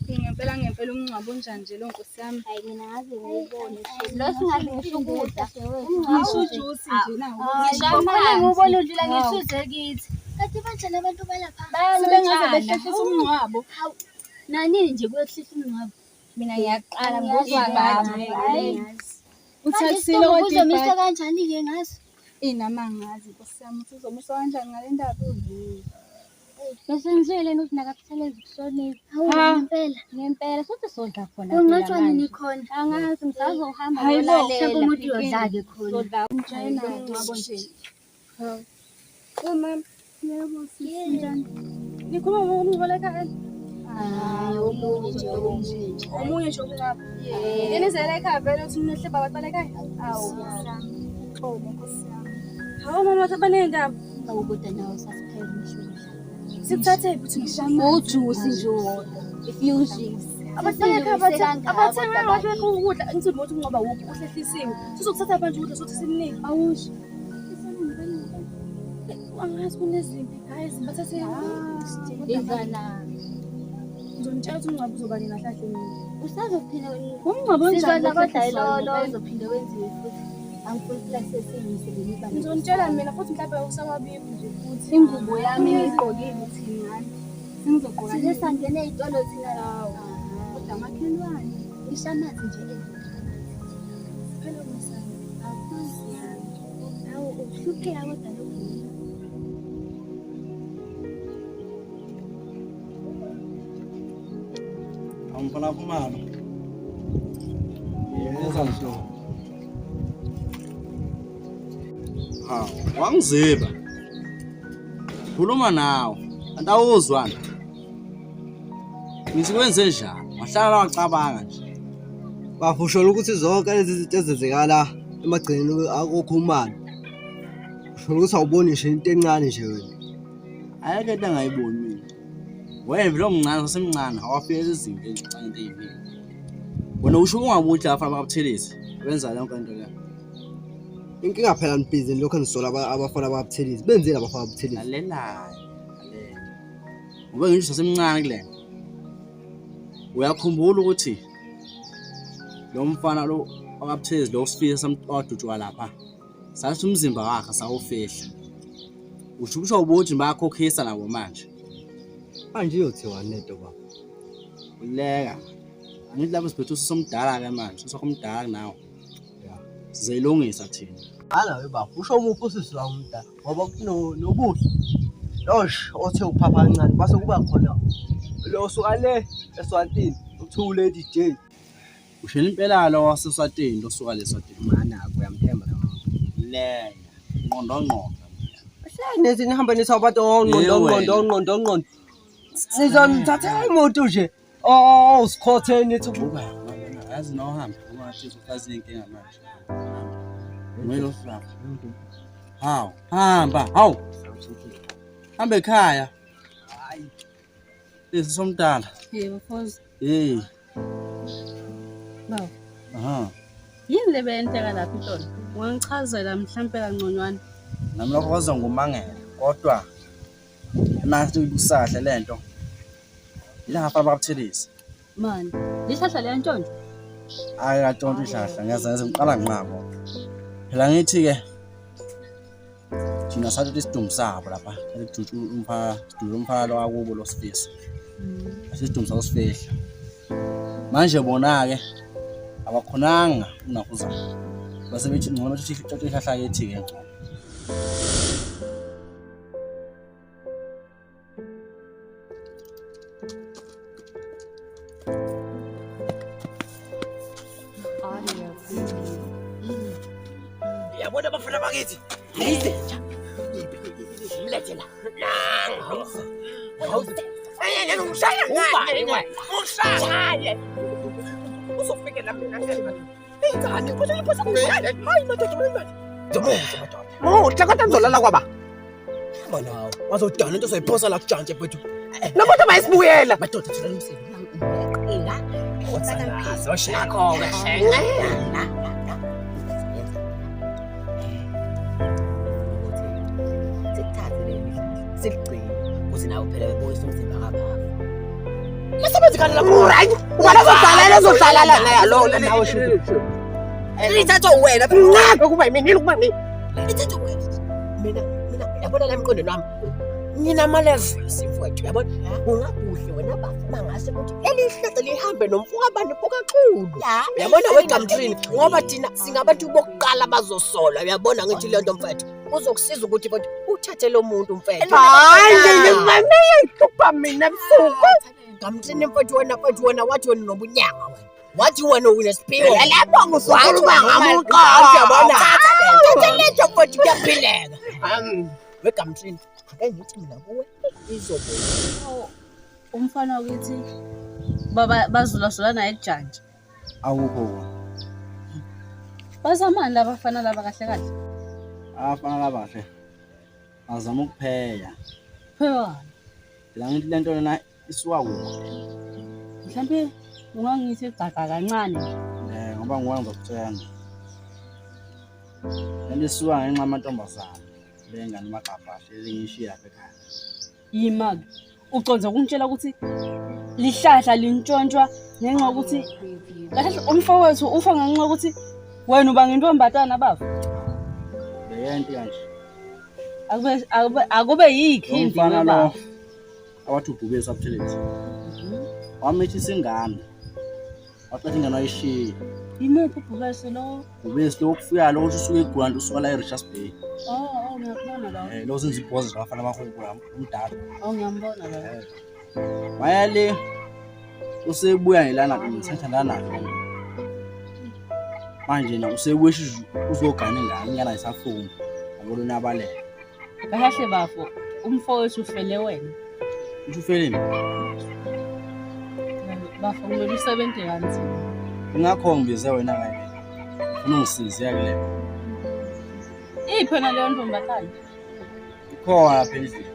Ngempela ngempela umngcwabo unjani nje lo nkosi yami? Hayi mina ngaze ngiwubone. Lo singathi ngisho ukudla. Ngisho ujuice nje nawo. Ngisho amanzi. Ngiwubone udlula ngisho uze kithi. Kanti banjani abantu balapha? Sebengaze behlehlisa umngcwabo. Hawu. Nanini nje kuyohlihla umngcwabo. Mina ngiyaqala ngikuzwa Ibhadi. ngayo. Uthathile kodwa Uzomiswa ibhadi. kanjani-ke ngaso? Inama angazi nkosi yami ukuthi uzomiswa kanjani ngale ndaba. Bese ngizwele ukuthi nakabuthelezi kushonile. Hawu Ha. ngempela. Ngempela sothi sodla khona. Kungcwatshwa phela nini manje. khona? Angazi ngisazohamba Hayi bo, ngiyolalela. Mhlawumbe umuntu uyodla-ke khona. Sodla Njena umngcwabo nje. Hawu. Oh mama. Yebo sisi njani? Nikhuluma ngomngcwabo la ekhaya? Hayi omunye nje omunye nje. Omunye nje umngcwabo. Yena izela ekhaya vele uthi nihle baba qala ekhaya. Awu nkosi yami. Uxolo nkosi yami. Hawu mama wathi banendaba. Awu kodwa nawe sasiphela ngisho ukudla. Sikuthathe phi thina ngisho Ujuice nje wodwa. Ifusion. Abathenga ngathi ukudla ngithi ukuthi umngcwabo awukho uhlehlisiwe. Sizokuthatha manje ukudla sothi simnike. Awusho. Angazi kunezimpi guys bathathe Izana. ngizonitshela ukuthi umngcwabo uzoba nini kahle kahle mina. Usazophinda Umngcwabo onjani Sizodla kodwa ohlehlisiwe lo lo ngempela? uzophinde wenziwe futhi. Angifuni phela sesiyise le Ngizonitshela mina futhi mhlawumbe usawabikho nje futhi. Ingubo yami ngiyigqokile thina ngani. Sengizogqoka Size sangena ey'tolo thina. kodwa amakhelwane. Ngisho amanzi nje Phela nkosi yami. Hawu ukuhlupheka kodwa lokhu. Awumfana Khumalo. Yenza nje. Ha, wangiziba. Khuluma nawe. Anti awuzwana. Ngithi kwenze njani? Wahlala wacabanga nje. Bafushola ukuthi zonke lezi zinto ezenzeka la emagcineni akukho imali. Ushola ukuthi awuboni nje into encane nje wena. Ayikho into angayiboni mina. Wena vele omncane usemncane awafika izinto ezincane into eziningi. Wena usho ungabuthi abafana bakaButhelezi abenza yonke into le. Inkinga phela nibhizi lokho nisola abafana bakaButhelezi. Benzeni abafana bakaButhelezi? Lalela. Lalela. Ngoba ngisho sasemncane kule nto. Uyakhumbula ukuthi lo mfana lo wakaButhelezi lo sifisa wadutshwa lapha. Sathi umzimba wakhe sawufihla. Usho ukuthi awubuthi bayakhokhisa nabo manje. Manje iyothiwani lento baba? Uleka. Angithi lapho siphethe usomdala ke manje, usomdala nawe. Ya. Sizoyilungisa thina. Hala we baba, usho umuphi usisi wami umdala ngoba kuno nobuhle. Losh othe uphapha kancane base kuba khona lo osuka le eSwatini uthiwa uLady J. Ushela impela lo waseSwatini lo suka leSwatini. Mana uyamthemba lo muntu. Leka. Ngqondo ngqondo. Nithi nihambe nithi abantu ongqondo ongqondo ongqondo ongqondo. Nizonithathela imoto nje. Oh, sikhothe nithi Buka, yazi na uhambe ungathi uzofazi inkinga manje. Ngwelo lapha. Hawu, hamba, hawu. Hamba ekhaya. hayi. Lesi somdala. Yebo Fozi. Hey. Baba. Aha. Yini le beyenteka lapha itolo? Ungangichazela mhlampe kangconywana. Nami lokho kwaze ngumangela kodwa nathi usahle lento. Ila ngafana bakaButhelezi. Mani, lihlahla liyantshontsha. Hayi katshontsha ihlahla ngiyaze ngize ngiqala nqabo. Phela ngithi ke thina sathatha isidumbu sabo lapha salijutsha umphakathi sidubula umphakathi wakubo lo Sifiso. Isidumbu sabo sifihla. Manje bona ke abakhonanga ukunakuzana. Base bethi ngcono ukuthi tshontshe ihlahla yethi ke ngcono. Uyabona abafana bakithi ayizenja mlethe la nangu ushaye uzofikela mina ingane hayi madoda madoda muhle kodwa ngizolala kwaba Hamba nawe. Wazodana into ozoyiphosa la kujantshi mfethu. nakodwa bayisibuyela Madoda thula umsebenzi. nakho-ke Sikuthathe leli siligcine ukuze nawe phela bebuyise umzimba kababa. Abasebenzi kanti lapho. Right. Ubani ozodlala ezodlala la yalo nawe shuthi. Lithathwa wena. Ukuba yimina, ukuba yimina. Lithathwa wena. Mina mina yabona la emqondweni wami. Nginama-levels mfowethu yabona. Kungakuhle wena bafo mangase ukuthi leli hlehlo lihambe nomfoka abantu mfokaxulu. Uyabona weGumtree ngoba thina singabantu bokuqala bazosolwa uyabona ngithi le nto mfethu. Uzokusiza ukuthi mfethu uthathe lo muntu mfethu. Hayi ngimamele ngihlupha mina ebusuku. Gumtree mfethu wena mfethu wena wathi wena unobunyanga wena. Wathi wena unesiphiwo. Lapho ngizokhuluma ngamuqondo uyabona. Thatha le nto mfethu kuyaphileka. WeGumtree ake ngithi mina kuwe izobuya. Umfana wakithi baba bazulazula naye ejantshi. Akukho kona. Bazamani laba fana laba kahle kahle? Abafana laba kahle. Bazama ukupheya. Phela Phela ngithi le nto lena isuka kude. mhlambe ungangithi gaga kancane. Ngoba nguwe ngizokutshela. Le nto isuka ngenxa yamantombazane. Le ngane amagabha hlezi ngiyishiya lapha ekhaya. Yima-ke. Uconza ukungitshela ukuthi lihlahla lintshontshwa ngenxa yokuthi kahle kahle umfowethu ufa ngenxa yokuthi wena uba ngintombatana baba. Beyento kanje. Akube yikhindi Lo mfana lo baba. awathi ubhubesi abuthelezi. Wamithisa ingane. Waqeda ingane wayishiya. Yimuphi ubhubesi lo? Ubhubesi lo okufuya lo ukuthi usuke eGwanda usuka la eRichards Bay. Oh, ngiyakubona lo. Lo senza ibhoza nje abafana abahubula umdala. Oh, ngiyambona lo. Waya le usebuya ngelana ngithathandana naye. Manje na usebuya uzogana ingane, ingane ayisafuni. Yabo lona abaleka. Kahle bafo, umfowethu ufele wena. Uthi ufele mina. Bafo kumele usebenze kanzima. Ingakho ngibize wena kanje. Ufuna ungisize kule. Iphi yona leyo ntombazane? Ikhona lapha endlini.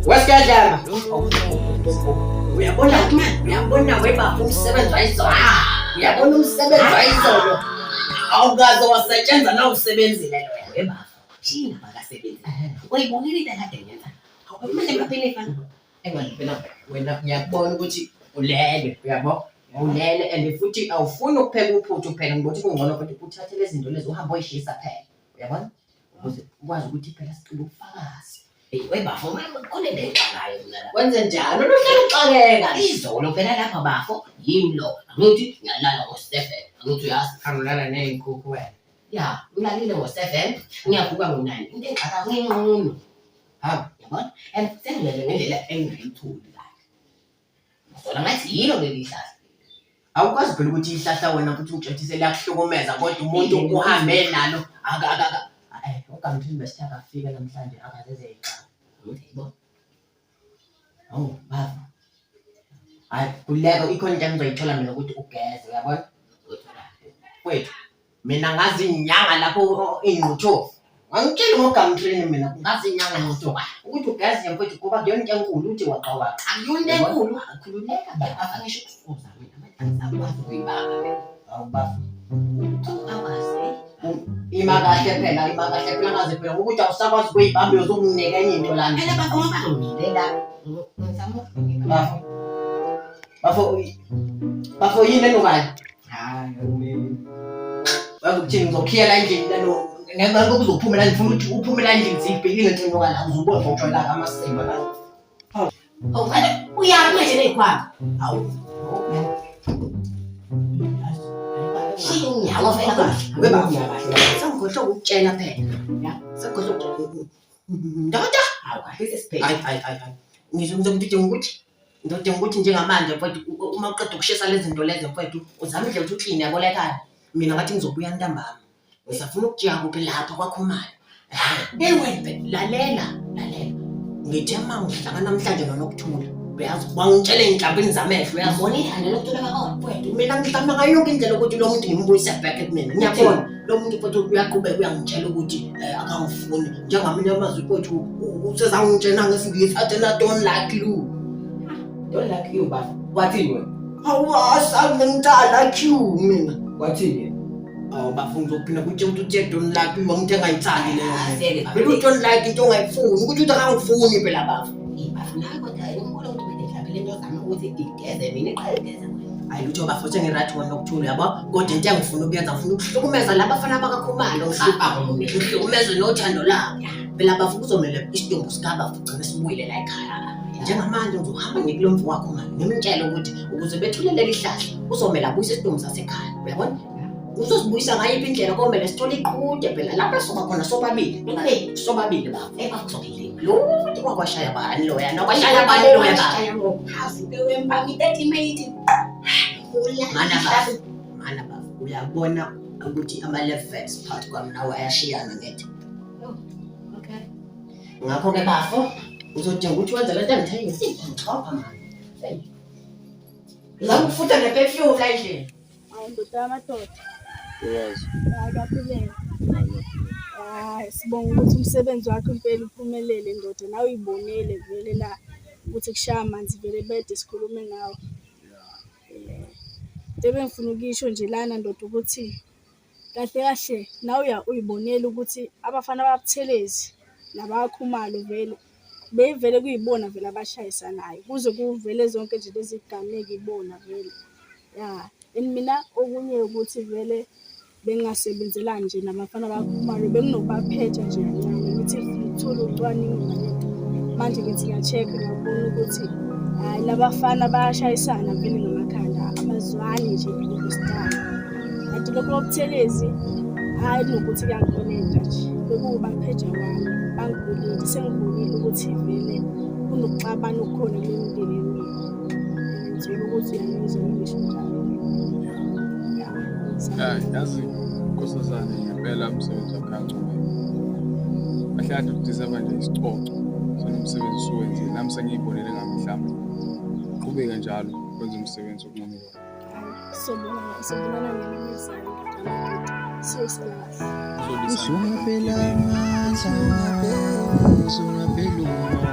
Wesiyadlala. Uyabona uyabona webaba umsebenzi wayizolo. Uyabona umsebenzi wayizolo. Awukaze wasebenza na usebenzile loya webaba. Thina bakasebenzi. Uyibonile into akade ngenza. Manje ngaphela ifana. Engani phela wena ngiyakubona ukuthi ulele uyabo. Ulele and futhi awufuni ukupheka uphuthu phela ngibothi kungcono futhi uthathe lezi zinto lezi uhambe oyishisa phela. Uyabona? Ukuze ukwazi ukuthi phela sicela ubufakazi. Webafo khona into exakayo mina la. Wenze njalo uhlala uxakeka. Izolo phela lapha bafo yimi lo. Angithi ngiyalala ngo-7. Angithi uyazi. Angilala nezinkukhu wena. Ya, ngilalile ngo-7, ngiyavuka ngo-9. Into exakayo nginqunu. Ha, Yabona? And sengilele ngendlela engingayitholi kahle. Zona ngathi yilo leli hlahla. Awukwazi phela ukuthi ihlahla wena futhi ungitshethise liyakuhlukumeza kodwa umuntu uhambe nalo aka aka aka. UGumtree bese akafika namhlanje akazeze iqala. Yebo. Awu baba. Hayi kuleka ikhona into engizoyithola mina ukuthi ugeze uyabona? Wethu mina ngazi inyanga lapho ingquthu. Angitsheli ngoGumtree mina ngazi inyanga ngquthu. Ukuthi ugeze mfethu kuba kuyona into enkulu uthi waqa waqa. Akuyona into enkulu, khululeka baba ngisho ukusuza mina manje angisakwazi ukuyibamba. Awu baba. 2 hours. Ima kahle phela, ima kahle phela ngaze phela ukuthi awusakwazi ukuyibamba uyozokunika enye into lana. Phela baba ngoba ngimile la. Ngizama ukuhlonipha. Bafo. Bafo bafo yini enukayo? Hayi akumele. Wazi ukuthini ngizokhiyela endlini lalo ngeke kuzophumela ngifuna ukuthi uphumela endlini siyibhekile into enuka la uzobona ngokujwayela amasimba la. Oh, vele uyaphi manje nezikhwama? Awu. Shiya unyawo vele kahle. Webafo. Sengikhohlwe ukukutshela phela. Ya, sengikhohlwe ukukutshela. Ndoda. Hawu kahle sesibheke. Hayi hayi hayi. Ngizodinga ukuthi ngizodinga ukuthi njengamanje mfowethu uma uqeda ukushisa lezi zinto lezi mfowethu uzame indlela ukuthi ukline yabo la ekhaya. Mina ngathi ngizobuya ntambama. Ngisafuna ukujiya kuphi lapha kwaKhumalo. Hey wena lalela, lalela. Ngithe uma ngihlangana namhlanje noNokuthula. Uyazi wangitshela ey'nhlambini zamehlo uyazibona ihande lokuthola mfowethu. Mina ngihlamba ngayo yonke indlela ukuthi lo muntu ngimbuyise back kumina. Ngiyabona lo muntu mfowethu uyaqhubeka uyangitshela ukuthi akangifuni. Njengamanye amazwi mfowethu usezangitshela ngesiNgisi athi na don't like you. Don't like you baba. Wathini wena? Hawu asami ngithi I like you mina. Wathini? Awu bafuna ngizophinda kutshela ukuthi uthe don't like you angithe ngayithandi leyo. Aseke Phela u don't like into ongayifuni ukuthi uthi akangifuni phela bafo. Bafuna kodwa ngibona ukuthi wena mhlawumbe lento ozama ukuthi igeze mina iqale igeze wena. Hayi lutho bafo sengiright wena nokuthula yabo kodwa into engifuna ukuyenza ngifuna ukuhlukumeza laba bafana bakaKhumalo ngihlukumeze nothando labo. Phela bafo kuzomele isidumbu sikabafo gcine sibuyile la ekhaya. Njengamanje ngizohamba ngiye kulo mfo wakho manje ngimtshele ukuthi ukuze bethule leli hlahla kuzomele abuyise isidumbu sasekhaya uyabona? Uzosibuyisa ngayiphi indlela komele sithole iqhude phela lapho esoba khona sobabili. Nobabili. Sobabili bafo. Bafo kuzophila. Lutho kwakwashaya bani loya nokwashaya bani loya bafo. Washaya ngophafu ke wempama i-30 mate. Mana bafo, mana bafo, uyabona ukuthi ama-levels phakathi kwami nawe ayashiyana ngithi. Okay. Ngakho-ke bafo, uzodinga ukuthi wenze lento engithe ngixhopha mani. Ngizama ukufutha nge-perfume la endlini. Hawu ndoda yamadoda. Uyazi. Hayi kaphilele. Hayi sibonga ukuthi umsebenzi wakho impela uphumelele ndoda. Nawe uyibonele vele la ukuthi kushaya amanzi vele bede sikhulume ngawo. Into ebengifuna ukuyisho nje lana ndoda ukuthi kahle kahle nawe uyibonele ukuthi abafana baButhelezi nabaKhumalo vele bevele kuyibona vele abashayisanayo kuze kuvele zonke nje lezi gameko ibona vele. Ya, and mina okunye ukuthi vele bengingasebenzelani nje nabafana baKhumalo benginokubaphetha nje kancane ngithi ngithole ucwaningo ngalento. Manje ngithi ngiya-check-a ngiyabona ukuthi hhayi labafana bayashayisana vele ngamakhanda abazwani nje ngokusidala. Kanti lokho koButhelezi hhayi kunokuthi kuyangikweleta nje bekuwubapheja kwami bangikweleti sengibonile ukuthi vele kunokuxabana okukhona kule mindeni emibili. Ngithola ukuthi uyangizwa ngisho njalo. Ya, Yazi nkosazane ngempela umsebenzi wakho uyancomeka. Kahle kahle udeserve nje isicoco salomsebenzi osuwenzile. Nami sengiyibonele ngamehlo. Qhubeka njalo wenze umsebenzi okuncomekayo. Sobonana sobonana ngelinye izayo ndoda yamadoda. Siyosala kahle. Usungaphela amandla, usungaphela umoya,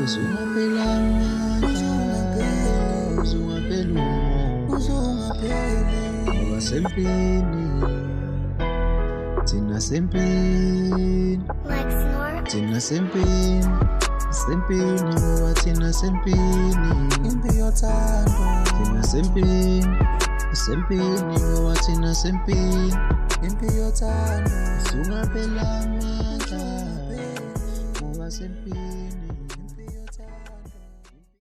usungaphela amandla, usungaphela umoya. Ngoba sempini, thina sempini, thina sempini, sempini ngoba thina sempini, thina sempini, sempini ngoba thina sempini. Usungaphela amandla, ngoba sempini.